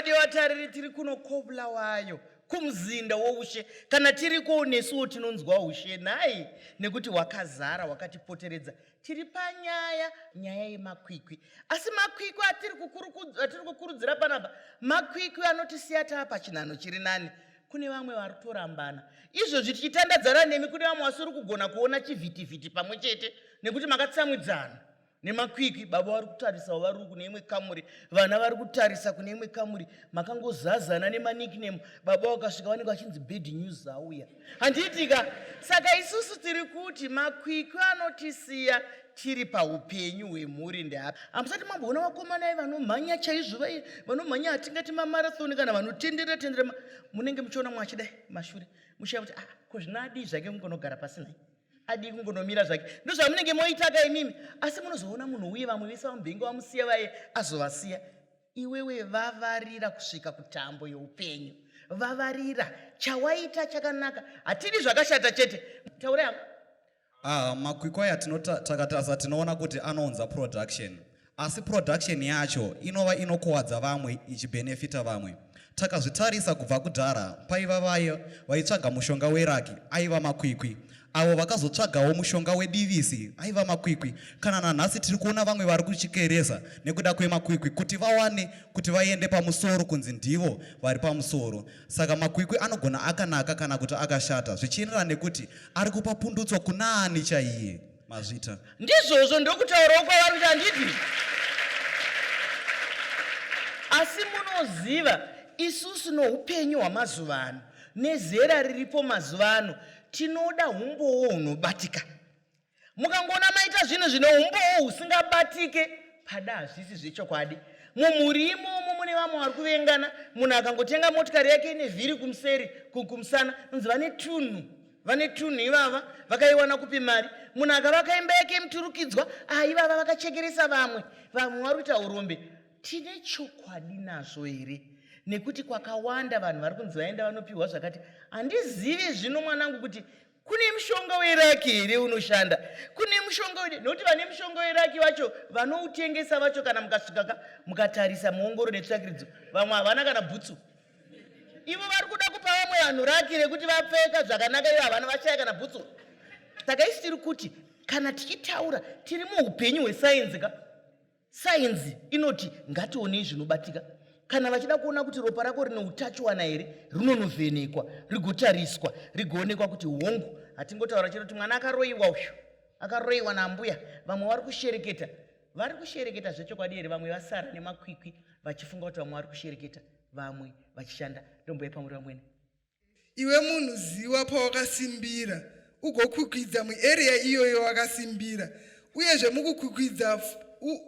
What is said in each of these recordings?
Vadiwa tariri tiri kuno koBulawayo kumuzinda woushe. Kana tiriko nesuwo tinonzwa ushe nhai nekuti hwakazara hwakatipoteredza. Tiri panyaya nyaya yemakwikwi. Asi makwikwi atiri atiri kukurudzira panapa makwikwi anotisiya taa pachinhanho chiri nani. Kune vamwe vari kutorambana izvozvi tichitandadzana nemi, kune vamwe vasiri kugona kuona chivhitivhiti pamwe chete nekuti makatsamwidzana nemakwikwi. Baba vari kutarisawo vari kune imwe kamuri, vana vari kutarisa kune imwe kamuri, makangozazana nemanickname. Baba vakasvika vanenge vachinzi bad news auya, handiitika. Saka isusu tiri kuti makwikwi anotisiya tiri paupenyu hwemhuri ndeapi? Hamusati mamboona vakomana ai vanomhanya chaizvo, vai vanomhanya hatingati mamarathon kana vanotenderera tenderera, munenge muchiona mwachidai mashure muchiya kuti ah, ko zvino adii zvake kungonogara pasi nhai, adii kungonomira zvake? Ndozvamunenge moitaka imimi, asi munozoona munhu uye vamwe vese vamubhenge vamusiya vaye azovasiya. Iwewe vavarira kusvika kutambo youpenyu, vavarira chawaita chakanaka, hatidi zvakashata chete. Taurai hangu. Ah, makwikwi aya takatarisa tinoona kuti anounza production, asi production yacho inova inokuwadza vamwe ichibhenefita vamwe. Takazvitarisa kubva kudhara, paiva vaye vaitsvaga mushonga weraki, aiva makwikwi. Avo vakazotsvagawo mushonga wedivisi, aiva makwikwi. Kana nanhasi tiri kuona vamwe vari kuchikeresa nekuda kwemakwikwi kuti vawane kuti vaende pamusoro, kunzi ndivo vari pamusoro. Saka makwikwi anogona akanaka kana kuti akashata zvichienderana nekuti ari kupa pundutso kunaani chaiye. Mazvita. Ndizvozvo, ndokutaurawo kwavari kuti handiti. Asi munoziva, isusu noupenyu hwamazuva ano nezera riripo mazuva ano, tinoda humbowo hunobatika. Mukangoona maita zvinhu zvine humbowo husingabatike, pada hazvisi zvechokwadi. Mumhuri imomo mune vamwe vari kuvengana. Munhu akangotenga motikari yake ine vhiri kumuseri, kumusana, nonzi vane tunhu, vane tunhu ivava, vakaiwana kupi mari? Munhu akavaka imba yake yemuturukidzwa, ah, ivava vakachekeresa vamwe, vamwe vari kuita urombe. Tine chokwadi nazvo here? Nekuti kwakawanda vanhu vari kunzi vaenda vanopiwa zvakati. Handizivi zvino mwanangu kuti kune mushonga weraki here unoshanda, kune mushonga wede, nokuti vane mushonga weraki vacho vanoutengesa vacho, kana mukasvika ka mukatarisa muongoro netsvakiridzo, vamwe havana kana bhutsu. Ivo vari kuda kupa vamwe vanhu raki rekuti vapfeka zvakanaka, ivo havana, vashaya kana bhutsu. Saka isi tiri kuti kana tichitaura tiri muupenyu hwesainzi ka, Sainzi inoti ngationei zvinobatika. Kana vachida kuona kuti ropa rako rine utachiwana here, rinonovhenekwa, rigotariswa, rigoonekwa kuti hongu. Hatingotaura chete kuti mwana akaroiwa uyu, akaroiwa naambuya. Vamwe vari kushereketa. Vari kushereketa zvechokwadi here? Vamwe vasara nemakwikwi vachifunga kuti vamwe vari kushereketa, vamwe vachishanda. Ndomboya pamuri vamwene. Iwe munhu ziwa pawakasimbira ugokwikwidza muarea iyoyo wakasimbira. Uyezve mukukwikwidza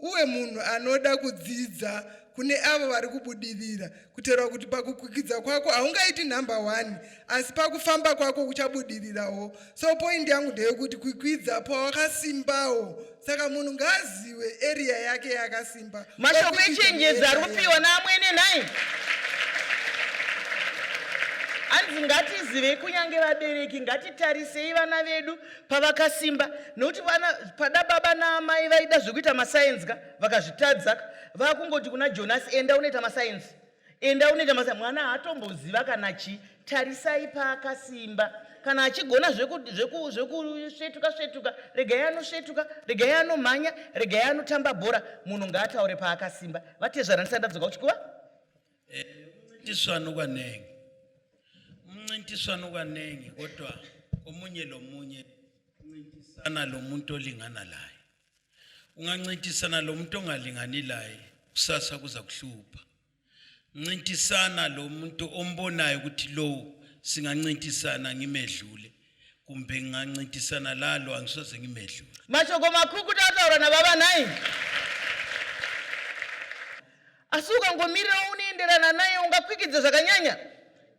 uwe munhu anoda kudzidza kune avo vari kubudirira, kuterwa kuti pakukwikwidza kwako haungaiti number one, asi pakufamba kwako kuchabudirirawo. So point yangu ndeyekuti kwikwidza pawakasimbawo. Saka munhu ngaaziwe area yake yakasimba. Mashoko echenjedzo ari kupiwa naamwene nhai. Hanzi ngatizivei kunyange vabereki ngatitarisei vana vedu pavakasimba, nokuti vana pada baba naamai vaida zvekuita masayenzi ka vakazvitadza ka, vakungoti kuna Jonasi enda unoita masayenzi, enda unoita masa. Mwana haatomboziva kana chii. Tarisai paakasimba, kana achigona zvekusvetuka svetuka, regai anosvetuka, regai anomhanya, regai anotamba bhora. Munhu ngaataure paakasimba. Vatezvara ndisati ndadzoka kuchikuva. Umncintiswano kaningi, umncintiswano kaningi, kodwa omunye lomunye uncintisana lomuntu olingana laye. Ungancintisana lomuntu ongalingani laye, kusasa kuza kuhlupha. Ncintisana lomuntu ombonayo ukuthi lowu singancintisana ngimedlule, kumbe ngingancintisana lalo angisoze ngimedlule. Mashoko makukutu ataura nababa nhai. Asi ukangomirira unoenderana naye ungakwikwidza zvakanyanya.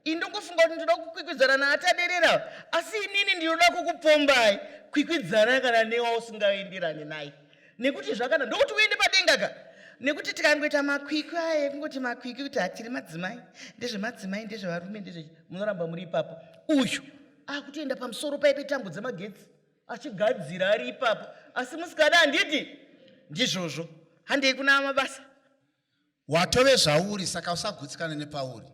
Ini ndongofunga kuti ndinoda kukwikwidzana naataderera, asi inini ndinoda kukupombai. Kwikwidzana kana newa usingaenderani naye, nekuti zvakana ndokuti uende padenga ka. Nekuti tikangoita makwikwi aya ekungoti makwikwi kuti hatiri madzimai, ndezvemadzimai, ndezvevarume, ndezve, munoramba muri ipapo. Uyu akutoenda pamusoro paye petambo dzemagetsi achigadzira ari ipapo, asi musikana handiti ndizvozvo. Handei kuna mabasa. Watove zvauri saka usagutsikana nepauri.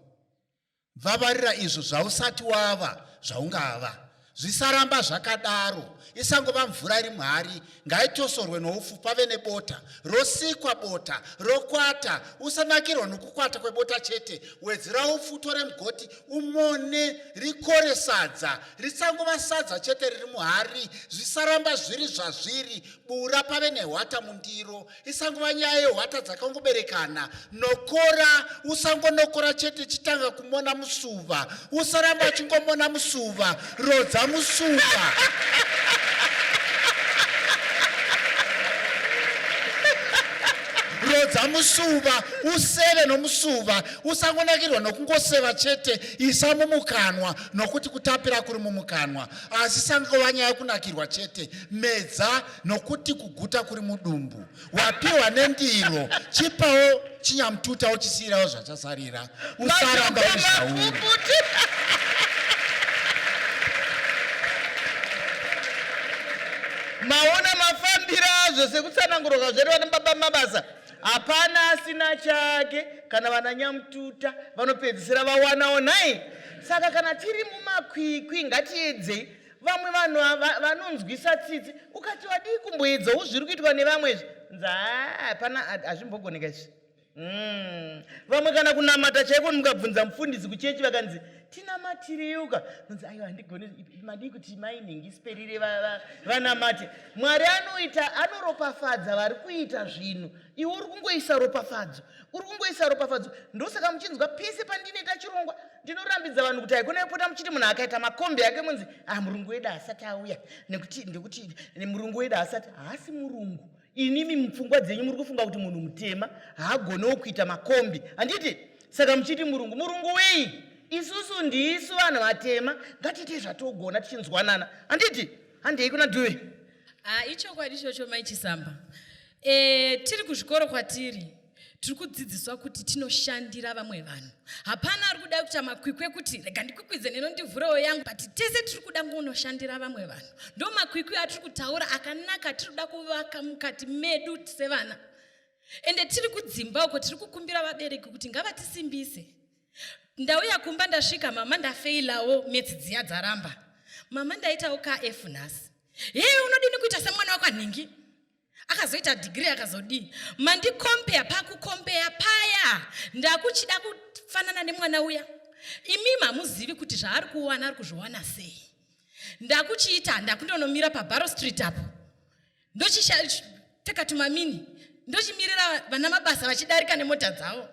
Vavarira izvo zvausati wava zvaungava. Zvisaramba zvakadaro. Isangova mvura iri muhari, ngaitosorwe noupfu pave nebota. Rosikwa bota, rokwata, usanakirwa nokukwata kwebota chete. Wedzera upfu utore mugoti umone rikore sadza. Risangova sadza chete riri muhari, zvisaramba zviri zvazviri. Bura pave nehwata mundiro. Isangova nyaya yehwata dzakangoberekana. Nokora, usangonokora chete, chitanga kumona musuva. Usaramba uchingomona musuva, rodza musuva. Rodza musuva, useve nomusuva. Usangonakirwa nokungoseva chete, isa mumukanwa nokuti kutapira kuri mumukanwa. Asi sangova nyaya yekunakirwa chete, medza nokuti kuguta kuri mudumbu wapiwa nendiro chipawo chinyamututa uchisiyirawo zvachasarira usaramba uri zvauri maona mafambiro azvo sekutsanangurwa kwazvaitwa nebaba mabasa hapana asina chake kana vana nyamututa vanopedzisira vawanawo nhai saka kana tiri mumakwikwi ngatiedzei Vamwe vanhu vanonzwisa tsitsi, ukati wadii kumboedzawo zviri kuitwa nevamwe izvi, nzi haa hapana, hazvimbogoneka izvi. Mm. Vamwe kana kunamata chaiko mukabvunza mufundisi kuchechi vakanzi tinamatireuka nonzi aiwa handigoni madii kuti mai nhingi siperire vanamate. Mwari anoita anoropafadza vari kuita zvinhu, iwe uri kungoisa ropafadzo, uri kungoisa ropafadzo. Ndosaka muchinzwa pese pandinoita chirongwa ndinorambidza vanhu kuti haikona yopota muchiti munhu akaita makombi ake munzi ah murungu wedu haasati auya nekuti ndekuti murungu wedu haasati haasi murungu inimi mupfungwa dzenyu muri kufunga kuti munhu mutema haagonewo kuita makombi handiti saka muchiti murungu murungu wei isusu ndisu vanhu vatema ngatiite zvatogona tichinzwanana handiti handei kuna dhuve ah, ichokwadi ichocho mai chisamba e, tiri kuzvikoro kwatiri tiri kudzidziswa kuti tinoshandira vamwe vanhu hapana ari kuda kuita makwikwi ekuti rega ndikwikwidze neno ndivhurewo yangu but tese tiri kuda kunoshandira vamwe vanhu ndo makwikwi atiri kutaura akanaka tiri kuda kuvaka mukati medu sevana ende tiri kudzimba uko tiri kukumbira vabereki kuti ngavatisimbise ndauya kumba ndasvika mama ndafeilawo metsi dziya dzaramba mama ndaitawo kf nhasi hee unodini kuita semwana wakwanhingi akazoita dhigiri akazodii mandikompeya pakukompeya paya ndakuchida kufanana nemwana uya imimi hamuzivi kuti zvaari kuwana ari kuzviwana sei ndakuchiita ndakundonomira pabaro street apo ndochipfeka tumamini ndochimirira vana mabasa vachidarika nemota dzavo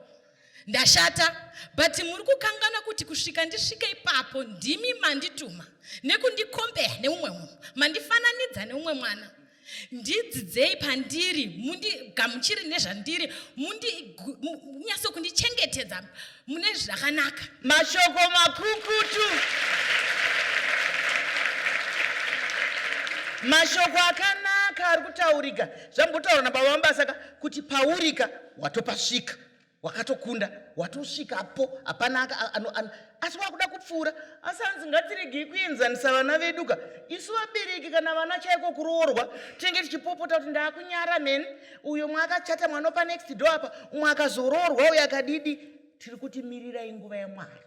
ndashata but muri kukanganwa kuti kusvika ndisvike ipapo ndimi mandituma nekundikompeya neumwe munhu mandifananidza neumwe mwana ndidzidzei pandiri mundigamuchire nezvandiri munyatso kundichengetedza mune zvakanaka mashoko makukutu mashoko akanaka ari kutaurika zvambotaura nababa vambasaka kuti paurika watopasvika wakatokunda watosvikapo hapana asi wakuda kupfuura asi hanzi ngatiregei kuenzanisa vana vedu ka isu vabereki kana vana chaiko kuroorwa tinenge tichipopota kuti ndakunyara mhen uyo mwakachata mwana pa next door apa umwe akazoroorwa uyo akadidi tiri kuti mirirai nguva yamwari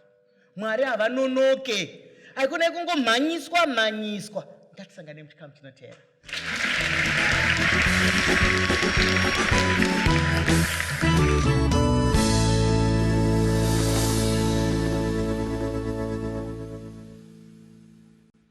mwari havanonoke aikonai kungomhanyiswa mhanyiswa ngatisangane muchikamu chinoteera.